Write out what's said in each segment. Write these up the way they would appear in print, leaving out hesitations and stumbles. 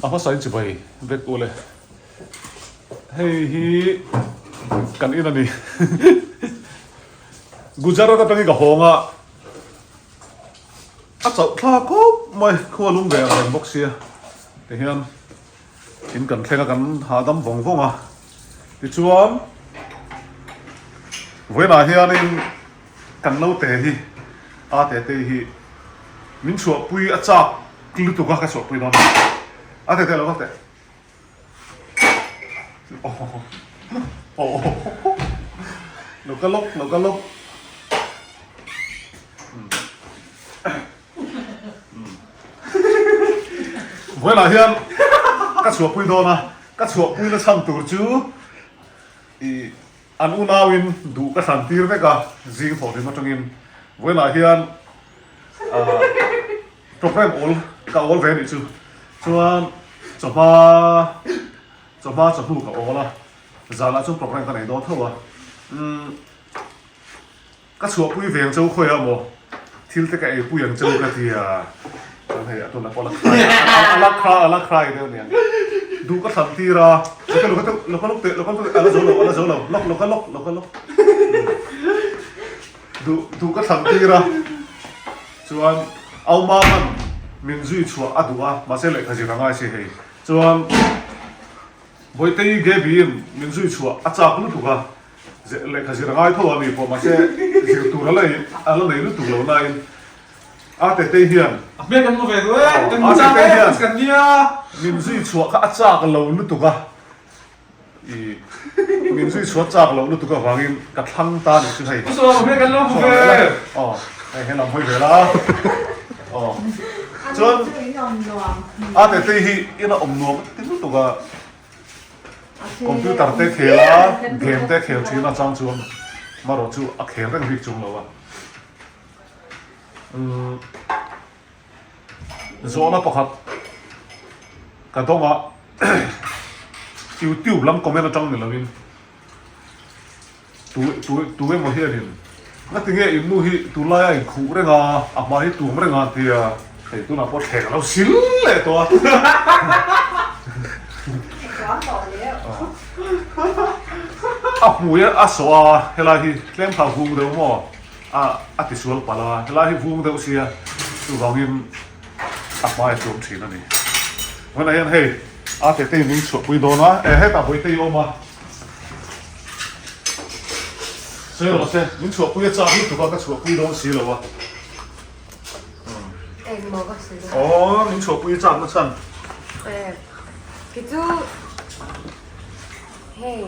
A hmasa in chibai vek ule. Hei hi kan in a ni. Gujarat atangin ka hawng a, a chauh thlak khawp mai, khua lung ve ang reng bawk sia. Tihian in kan thleng a, kan hahdam vawng vawng a. Tichuan vawiinah hianin kan naute hi a tete hi min chhuahpui a chak lutuk a ka chhuahpui dawn a a tete lo teh aw lo ka lawk lo ka lawk vawiinah hian ka chhuahpui dawn a ka chhuahpui na chhan tur chu ih An unauin duh ka hran tir vek a, zing thawhhlim atangin vawiinah hian programme awl ka awl ve anih chu. Chuan chawhma chawhma chawhnu ka awl a, zanah chuan programme ka nei dawn tho a. Umm. Ka chhuahpui ve ang cheu khawi a maw? Thil te ka eipui ang cheu ka ti a, chuan hei a tunah pawh a la cry a la cry a la cry deuh aniang. Duh ka thlan tir a, lo ka lo ka lawk teh lo ka lawk teh a la zo lo a la zo lo lawk lo ka lawk lo ka lawk duh duh ka thlan tir a, chuan au maman min zui chhuah a duh a mahse lehkha zir a ngai si hei chuan Bawitei Gaby-in min zui chhuah a chak lutuk a. Lehkha zir a ngai tho a mi pawh mahse zir tur a la a la nei lutuk lo nain a tetei hian A hmel kan hmu ve duh e, kan hmu chak e, kan nia. Min zui chhuah kha a chak lo lutuk a, i min zui chhuah chak lo lutuk avangin ka thlang ta nih chu hei. Pu Sawm, a hmel kan lo hmu ve. Aw, hei helam hawi ve la. Aw, chuan a tetei hi ina awm nuam a ti lutuk a. Computer te khel a, game te khel thin a chang chuan marawh chu a khel reng bik chung lo a. Umm zawhna pakhat ka dawng a YouTube lam comment atang ni lovin Tu tu tu emaw hianin ngatinge in nu hi tunlai a inkhuh reng a, a hmai hi tuam reng a tia hei tunah pawh thleng a lo sil leh tawh a. A hmui a sawh a, helai hi tlem kha vung deuh maw a a tisual palh a, helai hi vung deuh sia chuvangin a hmai a tuam thin a ni. Vawiinah hian hei a tete in min chhuahpui dawn a, e hetah Bawihte i awm a. Sawi rawh se, min chhuahpui a chak lutuk a, ka chhuahpui dawn si lo a. Engmaw ka sawi dawn? Aw, min chhuahpui a chak na chhan. Eh, kei chu hei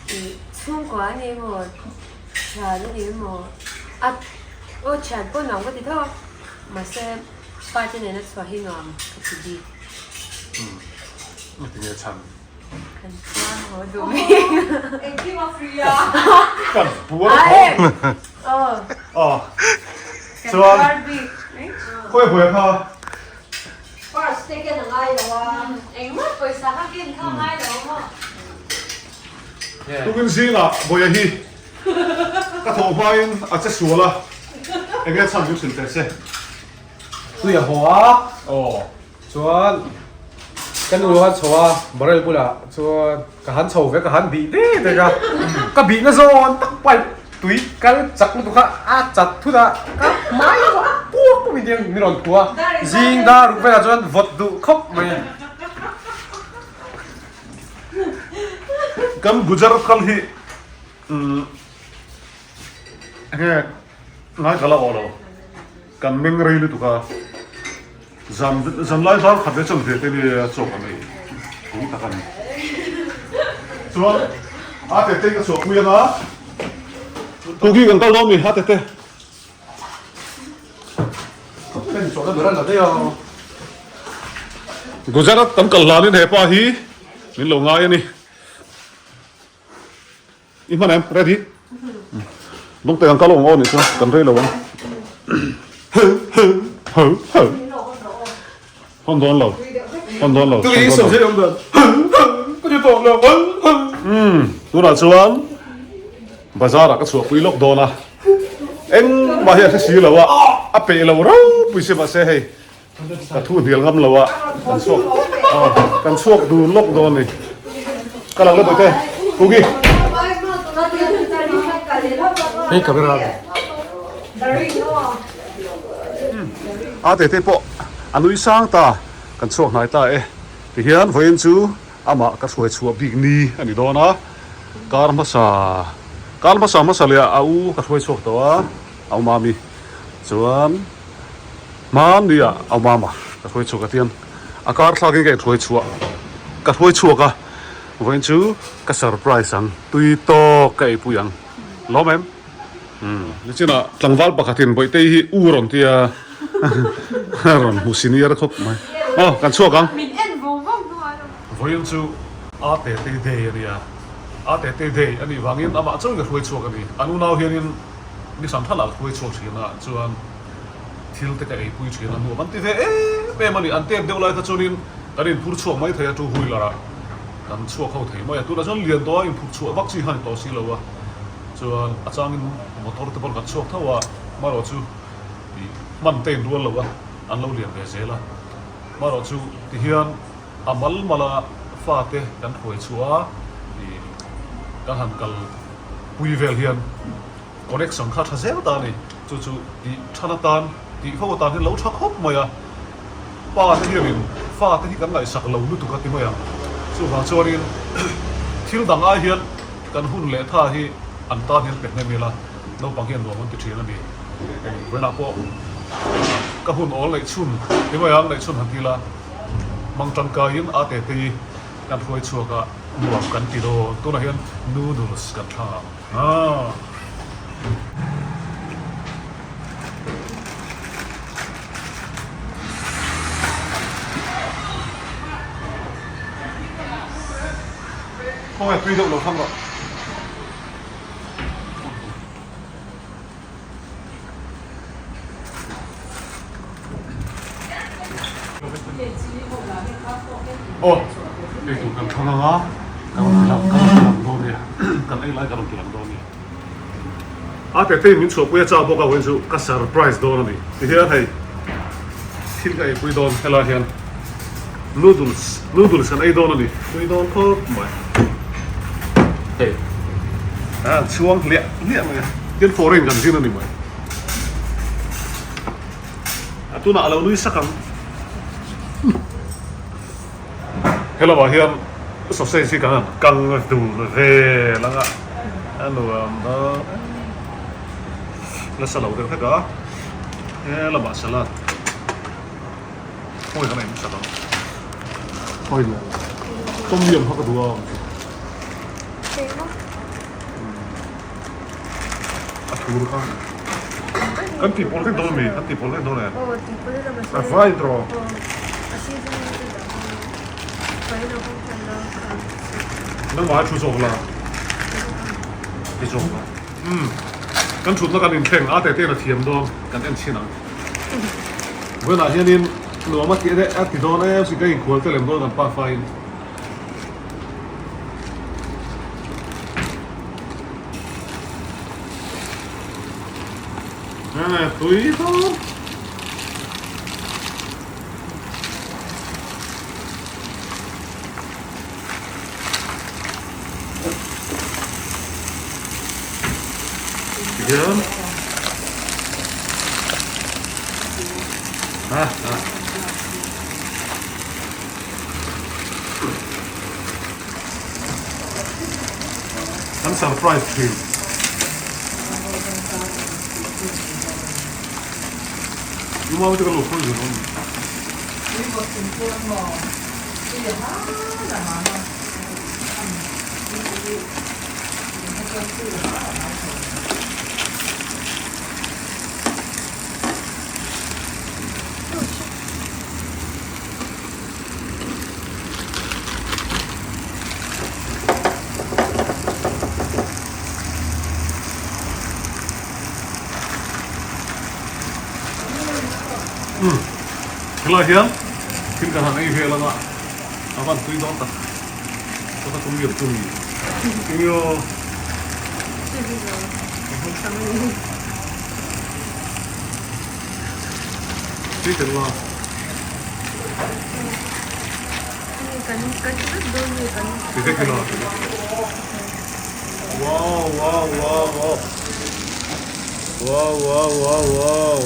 i chhungkua a ni emaw, thian a ni emaw, a aw thian pawh nuam ka ti tho a, mahse pa te nena chhuah hi nuam ka ti bik. Umm, engtinge chhan? Kan puar haw duh mai. Engkim a free a. Kan puar haw. Aw. Chuan. Khawi buai kha. First te ken a ngai lo a. Engmah pawisa kha ken kha a ngai lo maw. Tukin zingah Bawia hi ka thawh hmain a che sual a. Enge chhan chu hrilh teh se. Tui a haw a. Aw. Chuan ka nu a chho a, barrel bulah chuan ka han chho ve, ka han bih dek dek a, ka bihna zawn tak pipe tui kal chak lutuk kha a chat thut a, ka hmai erawh a puak pawp in min rawn phu a, zing dar ruk velah chuan vawt duh khawp mai a. Kan Gujarat kal hi umm enge ngai ka la awh lo, kan meng rei lutuk a. Zan zan lai dar khat leh chuan ve te nia chaw kan ei pui tak a ni. Chuan a tete ka chhuah pui anga Kuki kan kal dawn mi a tete. Gujarat kan kal hlanin hepa hi min lo ngai a ni. I hman em? Ready? Dawngte kan kal awng aw nih chuan kan rei lo ang. Hawn dawn lo. Hawn dawn lo. Tui sawm zet awm dan. Ka ti tawh lo. Umm tunah chuan bazar ah ka chhuahpui lawk dawn a. Engmah hi a hre si lo a, a peih lo ropui si mahse hei ka thu hnial ngam lo a kan chhuak. Kan chhuak dun lawk dawn a ni. Ka lang la bawihte. Kuki. Hei camera. A tete pawh a nui sang ta. Kan chhuak hnai ta e. Tihian vawiin chu amah ka hruai chhuah bik ni a ni dawn a. Kar hmasa kar hmasa hmasa leh a u ka hruai chhuak tawh a a u mami chuan hmanni ah a u mama ka hruai chhuak a tiang a kar thlak in ka inhruai chhuah ka hruai chhuak a vawiin chu ka surprise ang tui tawk ka eipui ang lawm em umm nichinah tlangval pakhatin bawihte-i hi u rawn tia rawn hmu senior khawp mai aw kan chhuak ang. Vawiin chu a tete day a nia, a tete day a nih vangin amah chauhin ka hruai chhuak a ni. An unau hianin ni hran hranah ka hruai chhuak thin a, chuan thil te ka eipui thin a, nuam an ti ve em em a ni. An tep deuh lai kha chuanin kan inphur chhuak mai thei a, two wheeler ah kan chhuak ho thei mai a, tunah chuan lian tawh a inphur chhuah vak chi kha a ni tawh si lo a, chuan a changin motor te pawh kan chhuak tho a, amaherawhchu hman te inrual lo a, an lo lian ve zel a, amaherawhchu tihian. A mal mala fate kan hruai chhuah a, ih kan han kal pui vel hian connection kha tha zel ta a ni. Chu chu tih than atan, tih ho atan hian lo tha khawp mai a. Pa te hianin fate hi kan ngaihsak lo lutuk a ti mai ang. Chuvang chuanin thil dang ai hian kan hun leh tha hi an tan hian pe hnem ila, naupang hian nuam an ti thin a ni. Hei vawiinah pawh ka hun awl neih chhun ti mai ang, neih chhun han ti ila. Mang tangkaiin a tete hi kan hruai chhuak a, nuam kan ti dawn. Tunah hian noodles kan thlang ang. Haa. Khawngaih tui deuh lo thlang rawh. Aw eitur kan thlang ang a ka rawn ti lang ka rawn ti lang dawn nia kan ei lai ka rawn ti lang dawn nia a tete min chhuahpui a chak bawk a vawiin chu ka surprise dawn a ni tihian hei thil ka eipui dawn helai hian noodles noodles kan ei dawn a ni tui dawn khawp mai hei a chhuang hliah hliah mai a tin foreign kan zin a ni mai a tunah a lo nui sak ang helamah hian sausage hi kan han kang dur vel ang a a nuam dawn nasa lo deuh hlek a helamah salad. Khawi kan ei hmasa ang. Khawi duh ang. Tom yum kha ka duh ang chu. A thur kha. Kan tih pawl vek dawn mi? Kan tih pawl vek dawn em? A vai draw. Nangmah a thu zawk la. Ti zawk la. Umm. Kan thutna kan inthleng a tete in a thiam dawn. Kan en chhin ang. Vawiinah hianin nuam a tih a ti dawn em si ka inkhual te lem dawn kan pa faiin. Nge tui dawn. Tihian ha ha kan surprise thin Numa te kan lo khawi ve dawn Umm helai hian thil kan han ei vel anga a van tui dawn tak chuan a tum lian chu ni eng aw. Tui tel la. kan kan ti vek dawn nge kan Ti vek ila ti vek ila. Wow wow wow wow. Wow wow wow wow.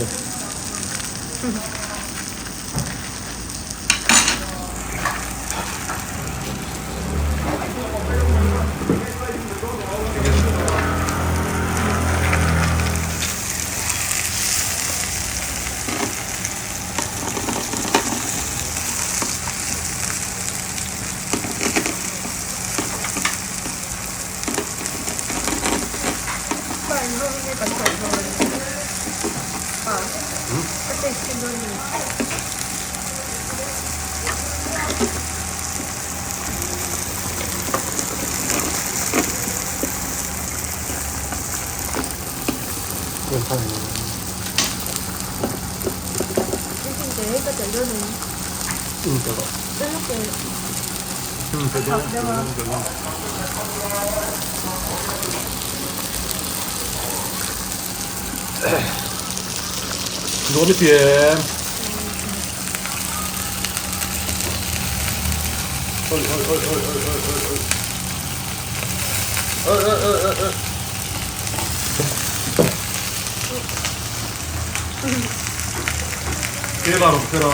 Nuam i ti em? Oi oi oi oi oi oi oi oi. Oi oi oi oi oi. Kela rawn kher a.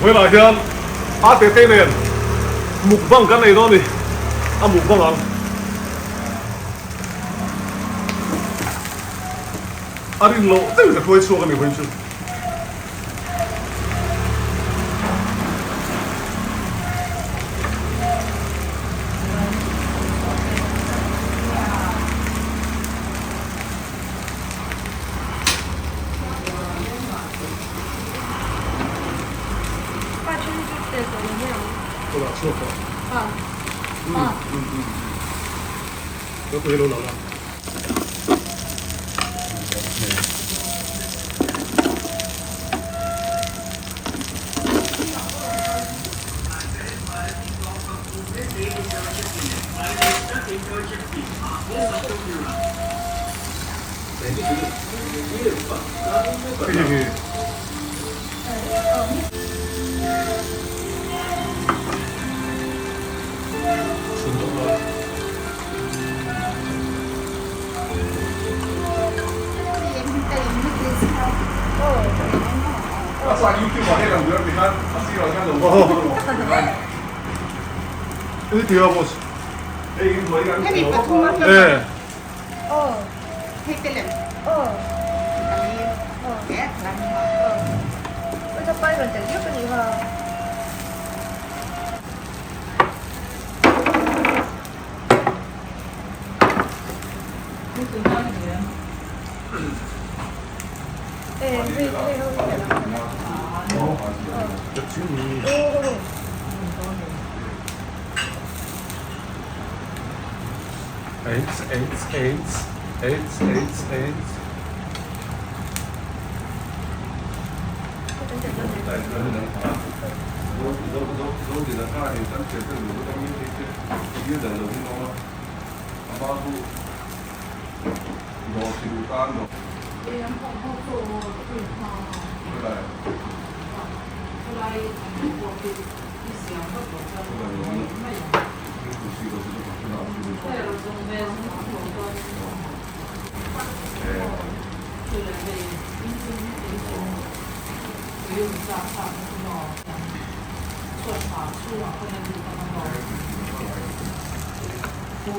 Vawilah hian a tete nen mukbang kan nei dawn a ni, a mukbang ang. A rin loh deuhin a hruai chhuak a ni vawiin chu. Eins, eins, eins, eins, eins, eins. Ka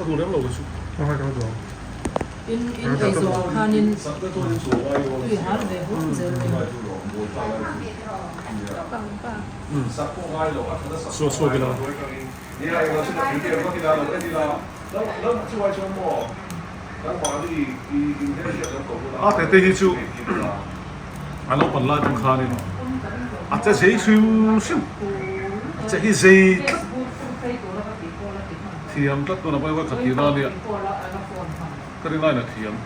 duh lem lo chu. Suak suak ila. A tete hi chu a naupan lai pawh khanin a che zei hrim hrim a che hi zei tlat thiam tlat tuna pawh hi khat tihna ania ka ring lain a thiam.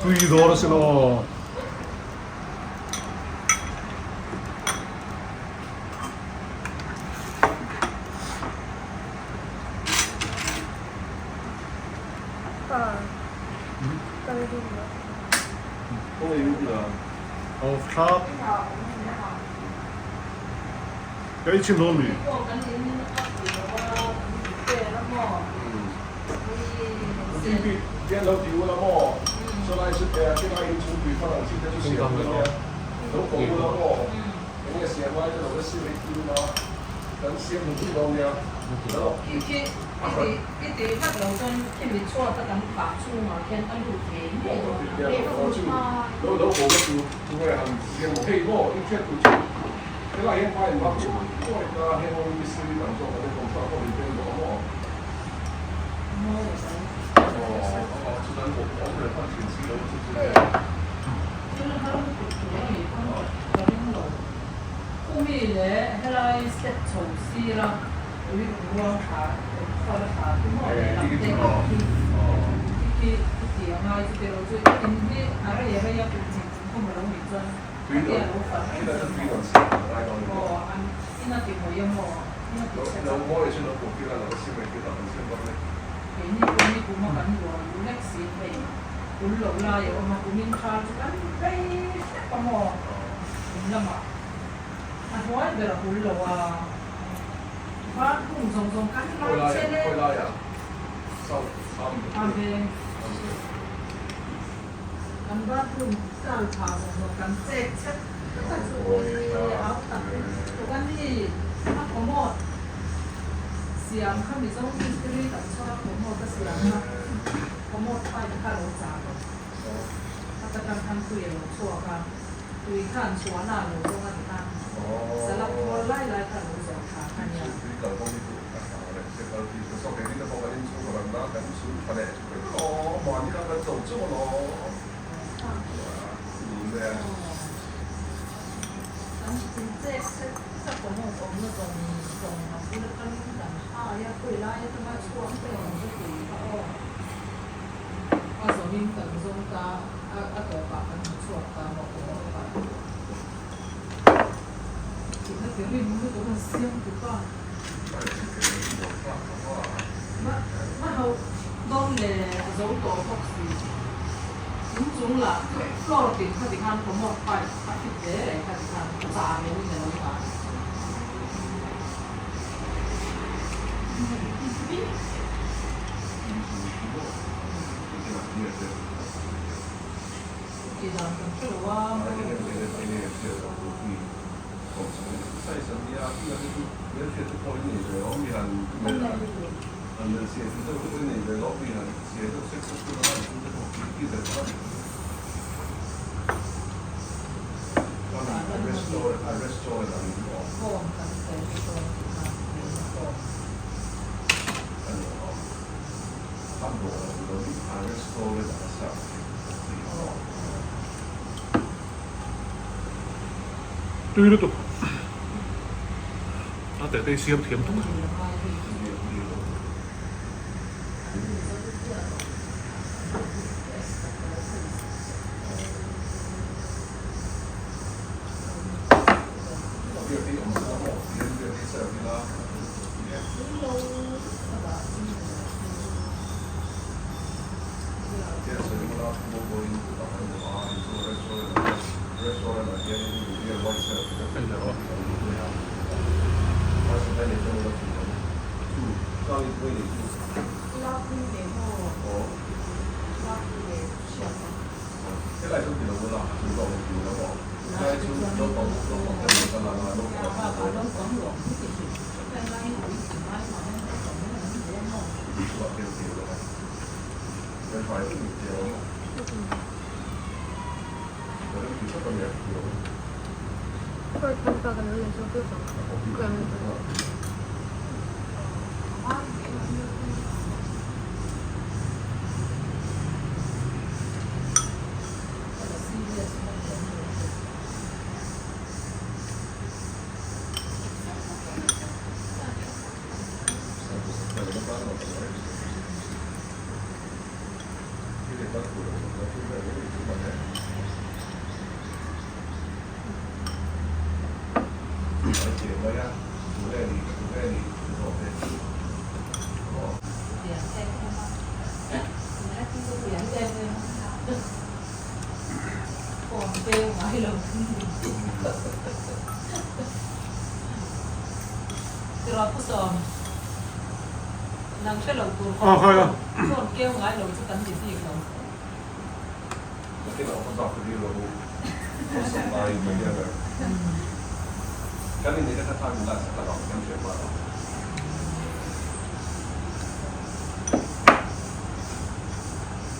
Tui dawr a si lo. Ka i chim dawn mi? Tui lutuk a teh te hi siam thiam tuk.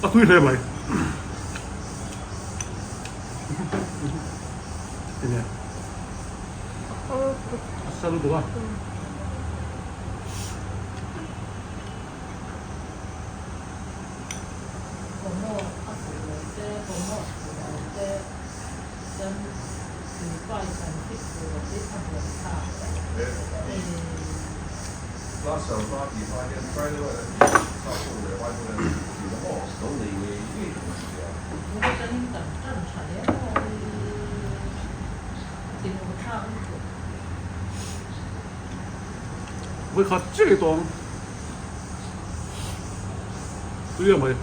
A tui hle mai. Enge? A sa lutuk a. Vawikhat chiah i tawng tui a mai.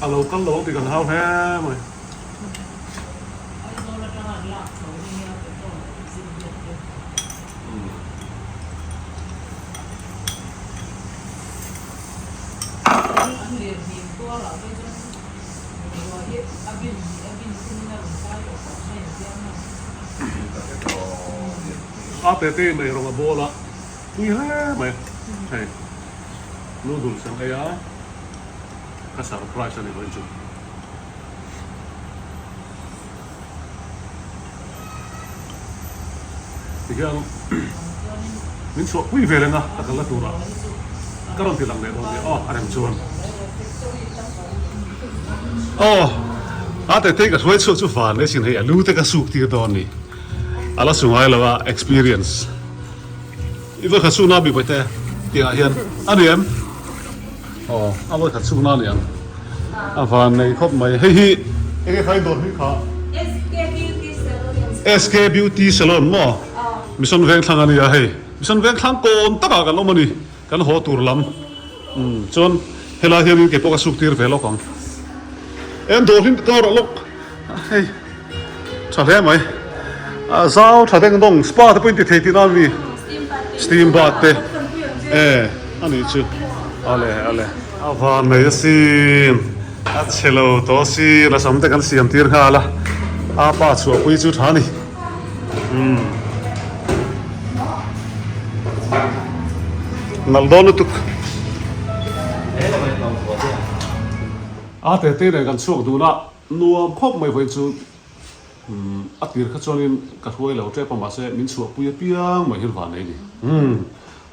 A lo kal lo tih kan hau hle mai. A tete in eirawng a bawl a. Tui hle mai hei noodles an ei a ka surprise a ni vawiin chu. Tihian min chhuah pui ve reng a ka kalna turah ka rawn ti lang leh dawn nia aw a rem chuan. Aw a tete ka hruai chhuak chu van leh sin hei a lu te ka suk tir dawn ni a la su ngai lo a experience i vawikhat sukna mi bawihte tih ah hian a ni em aw a vawikhat sukna a ni ang a van nei khawp mai hei hi enge kha in dawr hming kha SK Beauty Salon maw Mission Vengthlang a nia hei Mission Vengthlang kawn takah kan awm a ni. Kan haw tur lam umm chuan helai hianin keipawh ka suk tir ve lawk ang. En dawr hi ka rawh lawk hei tha hle mai a zau tha deng dawng spa te pawh in ti thei tih nan mi steam bath te e a nih chu ale ale a van nei asin a chhe lo tawh asin a sam te kan siam tir nghal a a pa chhuahpui chu tha a ni. Nalh dawn lutuk. A tete nen kan chhuak dun a, nuam khawp mai vawiin chu a tir kha chuanin ka hruai lo tep a mahse min chhuahpui apiang mai hian van ei ni.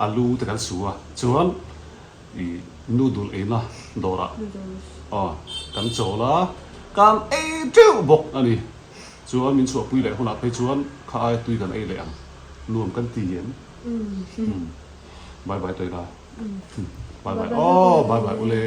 A lu te kan su a, chuan ih noodle eina dawrah aw kan chawl a, kan ei teuh bawk a ni. Chuan min chhuahpui leh hunah phei chuan kha aia tui kan ei leh ang. Nuam kan ti em? Umm. Bye bye Toila. Bye bye. Aww bye bye ule.